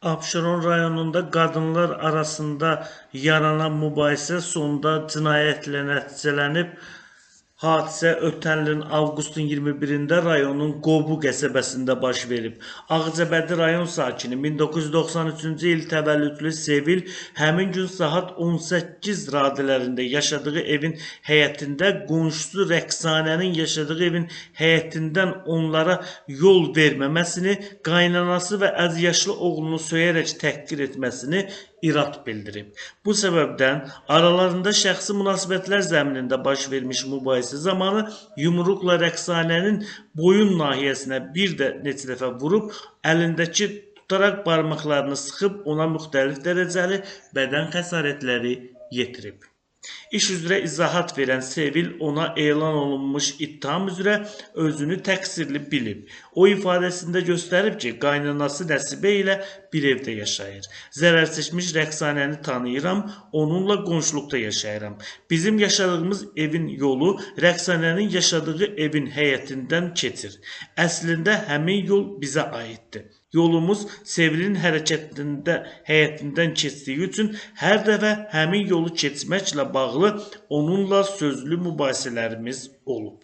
Abşeron rayonunda qadınlar arasında yaranan mübahisə sonda cinayətlə nəticələnib. Hadisə ötən ilin avqustun 21-də rayonun Qobu qəsəbəsində baş verib. Ağcabədi rayon sakini 1993-cü il təvəllüdlü Sevil həmin gün saat 18 radələrində yaşadığı evin həyətində qonşusu Rəqsanənin yaşadığı evin həyətindən onlara yol verməməsini, qaynanası və azyaşlı oğlunu söyərək təhqir etməsini irad bildirib. Bu səbəbdən aralarında şəxsi münasibətlər zəminində baş vermiş mübahisə zamanı yumruqla Rəqsanənin boyun nahiyəsinə bir də neçə dəfə vurub, əlindəki tutaraq barmaqlarını sıxıb ona müxtəlif dərəcəli bədən xəsarətləri yetirib. İş üzrə izahat verən Sevil ona elan olunmuş ittiham üzrə özünü təqsirli bilib. O ifadəsində göstərib ki, qaynanası Nəsibə ilə bir evdə yaşayır. Zərər çəkmiş Rəqsanəni tanıyıram, onunla qonşuluqda yaşayıram. Bizim yaşadığımız evin yolu Rəqsanənin yaşadığı evin həyətindən keçir. Əslində həmin yol bizə aiddir. Yolumuz Sevilin həyətindən keçdiyi üçün hər dəfə həmin yolu keçməklə bağlı onunla sözlü mübahisələrimiz olub.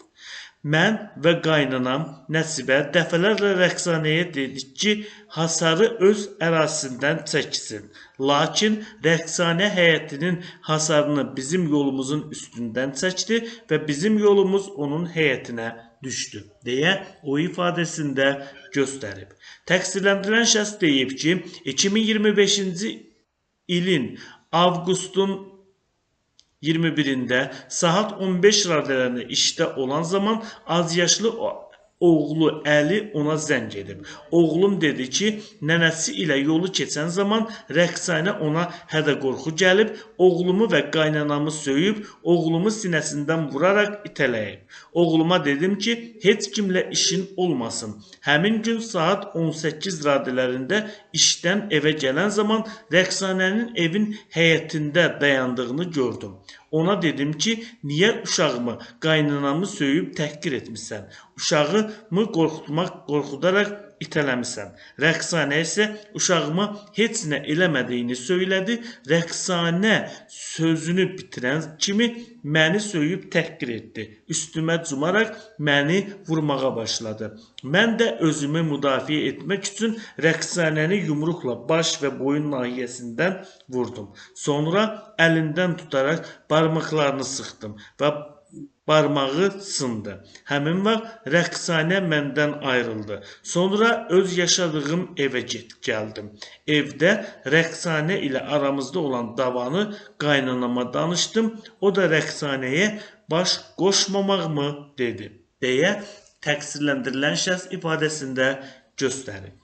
Mən və qaynanam Nəsibə dəfələrlə Rəqsanəyə dedik ki, hasarı öz ərazisindən çəksin. Lakin Rəqsanə həyətinin hasarını bizim yolumuzun üstündən çəkdi və bizim yolumuz onun həyətinə düşdü, deyə o ifadəsində göstərib. Təqsirləndirilən şəxs deyib ki, 2025-ci ilin avqustun 21-də saat 15 radələrində işdə olan zaman azyaşlı oğlu Əli ona zəng edib. Oğlum dedi ki, nənəsi ilə yolu keçən zaman Rəqsanə ona hədə-qorxu gəlib, oğlumu və qaynanamı söyüb, oğlumu sinəsindən vuraraq itələyib. Oğluma dedim ki, heç kimlə işin olmasın. Həmin gün saat 18 radələrində işdən evə gələn zaman Rəqsanənin evin həyətində dayandığını gördüm. Ona dedim ki, niyə uşağımı, qaynanamı söyüb təhqir etmisən? Uşağımı qorxudaraq itələmisən. Rəqsanə isə uşağıma heç nə eləmədiyini söylədi. Rəqsanə sözünü bitirən kimi məni söyüb təhqir etdi. Üstümə cumaraq məni vurmağa başladı. Mən də özümü müdafiə etmək üçün Rəqsanəni yumruqla baş və boyun nahiyəsindən vurdum. Sonra əlindən tutaraq barmaqlarını sıxdım və barmağı sındı. Həmin vaxt Rəqsanə məndən ayrıldı. Sonra öz yaşadığım evə gəldim. Evdə Rəqsanə ilə aramızda olan davanı qaynanama danışdım. O da Rəqsanəyə baş qoşmamağımı dedi, deyə təqsirləndirilən şəxs ifadəsində göstərib.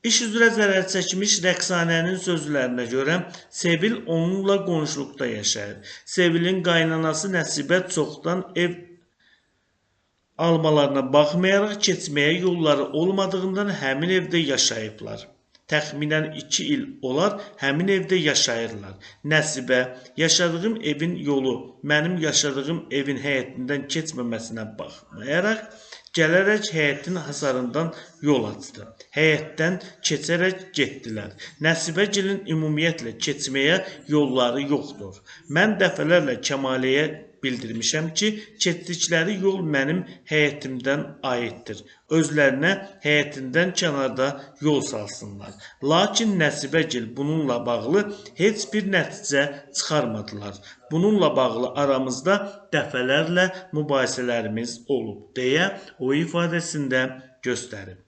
İş üzrə zərər çəkmiş Rəqsanənin sözlərinə görə Sevil onunla qonşuluqda yaşayır. Sevilin qaynanası Nəsibə çoxdan ev almalarına baxmayaraq keçməyə yolları olmadığından həmin evdə yaşayıblar. Təxminən 2 il olar həmin evdə yaşayırlar. Nəsibə, yaşadığım evin yolu mənim yaşadığım evin həyətindən keçməməsinə baxmayaraq, gələrək həyətin hasarından yol açdı. Həyətdən keçərək getdilər. Nəsibəgilin ümumiyyətlə keçməyə yolları yoxdur. Mən dəfələrlə Kəmaliyə bildirmişəm ki, keçdikləri yol mənim həyətimdən aiddir. Özlərinə həyətindən kənarda yol salsınlar. Lakin Nəsibəgil bununla bağlı heç bir nəticə çıxarmadılar. Bununla bağlı aramızda dəfələrlə mübahisələrimiz olub, deyə o ifadəsində göstərib.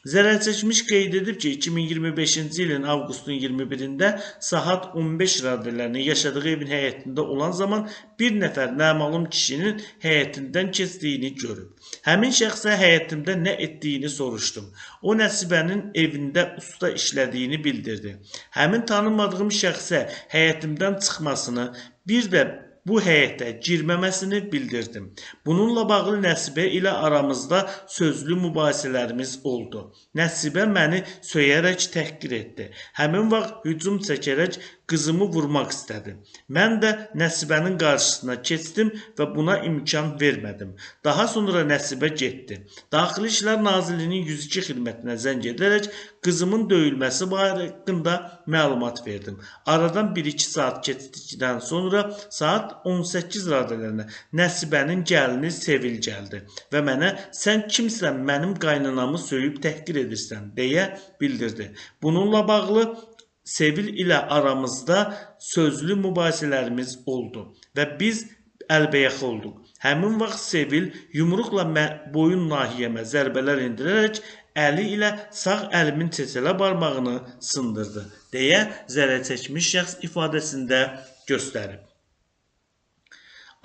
Zərər çəkmiş qeyd edib ki, 2025-ci ilin avqustun 21-də saat 15 radələrində yaşadığı evin həyətində olan zaman bir nəfər naməlum kişinin həyətindən keçdiyini görüb. Həmin şəxsə həyətimdə nə etdiyini soruşdum. O Nəsibənin evində usta işlədiyini bildirdi. Həmin tanımadığım şəxsə həyətimdən çıxmasını, bir də bu həyətə girməməsini bildirdim. Bununla bağlı Nəsibə ilə aramızda sözlü mübahisələrimiz oldu. Nəsibə məni söyərək təhqir etdi. Həmin vaxt hücum çəkərək qızımı vurmaq istədi. Mən də Nəsibənin qarşısına keçdim və buna imkan vermədim. Daha sonra Nəsibə getdi. Daxili İşlər Nazirliyinin 102 xidmətinə zəng edərək qızımın döyülməsi haqqında məlumat verdim. Aradan 1-2 saat keçdikdən sonra saat 18 radələrində Nəsibənin gəlini Sevil gəldi və mənə sən kimsən mənim qaynanamı söyüb təhqir edirsən deyə bildirdi. Bununla bağlı Sevil ilə aramızda sözlü mübahisələrimiz oldu və biz əlbəyaxa olduq. Həmin vaxt Sevil yumruqla boyun nahiyəmə zərbələr endirərək əli ilə sağ əlimin çeçələ barmağını sındırdı, deyə zərər çəkmiş şəxs ifadəsində göstərib.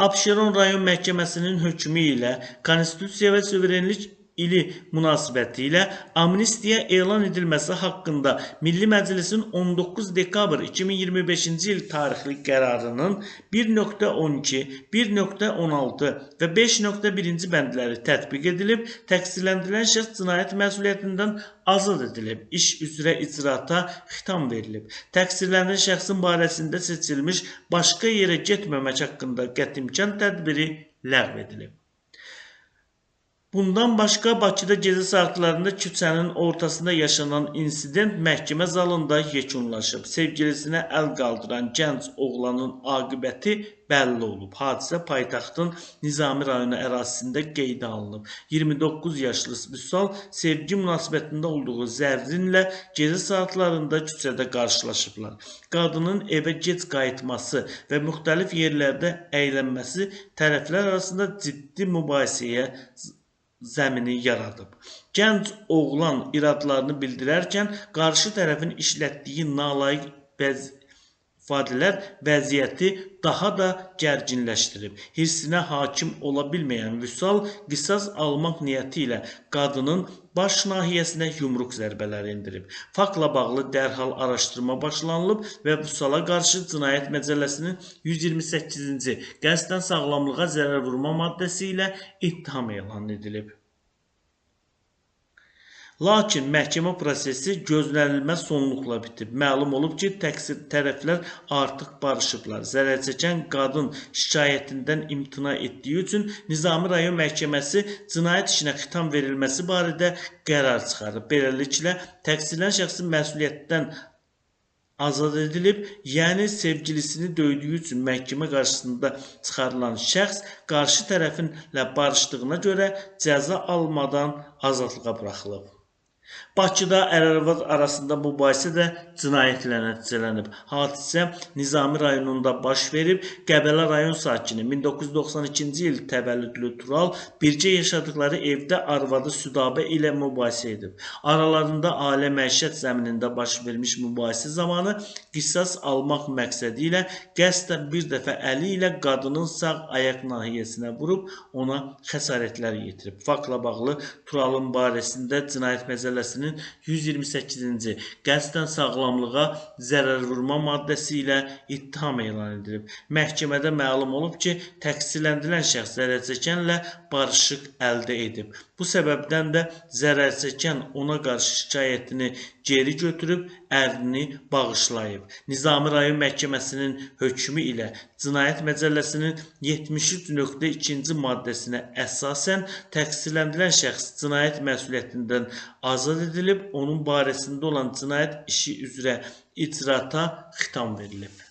Abşeron rayon məhkəməsinin hökmü ilə Konstitusiya və suverenlik ili münasibəti ilə amnistiya elan edilməsi haqqında Milli Məclisin 19 dekabr 2025-ci il tarixli qərarının 1.12, 1.16 və 5.1-ci bəndləri tətbiq edilib, təqsirləndirilən şəxs cinayət məsuliyyətindən azad edilib, iş üzrə icraata xitam verilib. Təqsirləndirilən şəxsin barəsində seçilmiş başqa yerə getməmək haqqında qətimkan tədbiri ləğv edilib. Bundan başqa Bakıda gecə saatlarında küçənin ortasında yaşanan insident məhkəmə zalında yekunlaşıb. Sevgilisinə əl qaldıran gənc oğlanın aqibəti bəlli olub. Hadisə paytaxtın Nizami rayonu ərazisində qeydə alınıb. 29 yaşlı Vüsal sevgi münasibətində olduğu Zərrinlə gecə saatlarında küçədə qarşılaşıblar. Qadının evə gec qayıtması və müxtəlif yerlərdə əylənməsi tərəflər arasında ciddi mübahisəyə zəmini yaradıb. Gənc oğlan iradlarını bildirərkən qarşı tərəfin işlətdiyi nalayiq ifadələr vəziyyəti daha da gərginləşdirib. Hirsinə hakim ola bilməyən Vüsal qisas almaq niyyəti ilə qadının baş nahiyəsinə yumruq zərbələri endirib. Faktla bağlı dərhal araşdırma başlanılıb və Vüsala qarşı Cinayət Məcəlləsinin 128-ci qəsdən sağlamlığa zərər vurma maddəsi ilə ittiham elan edilib. Lakin məhkəmə prosesi gözlənilməz sonluqla bitib. Məlum olub ki, təqsir tərəflər artıq barışıblar. Zərər çəkən qadın şikayətindən imtina etdiyi üçün Nizami rayon məhkəməsi cinayət işinə xitam verilməsi barədə qərar çıxarıb. Beləliklə, təqsirlənən şəxsin məsuliyyətdən azad edilib, yəni sevgilisini döydüyü üçün məhkəmə qarşısında çıxarılan şəxs qarşı tərəfinlə barışdığına görə cəza almadan azadlığa buraxılıb. Bakıda ər-arvad arasında mübahisə də cinayətlə nəticələnib. Hadisə Nizami rayonunda baş verib. Qəbələ rayon sakini 1992-ci il təvəllüdlü Tural bircə yaşadıkları evdə arvadı Südabə ilə mübahisə edib. Aralarında ailə məişət zəminində baş vermiş mübahisə zamanı qisas almaq məqsədi ilə qəsdən bir dəfə əli ilə qadının sağ ayaq nahiyəsinə vurub ona xəsarətlər yetirib. Faktla bağlı Turalın barəsində Cinayət Məcəlləsinin 128-ci qəsdən sağlamlığa zərər vurma maddəsi ilə ittiham elan edilib. Məhkəmədə məlum olub ki, təqsirləndirilən şəxs zərər çəkənlə barışıq əldə edib. Bu səbəbdən də zərər çəkən ona qarşı şikayətini geri götürüb, ərini bağışlayıb. Nizami rayon məhkəməsinin hökmü ilə Cinayət Məcəlləsinin 73.2-ci maddəsinə əsasən təqsirləndirilən şəxs cinayət məsuliyyətindən azad edilib, onun barəsində olan cinayət işi üzrə icraata xitam verilib.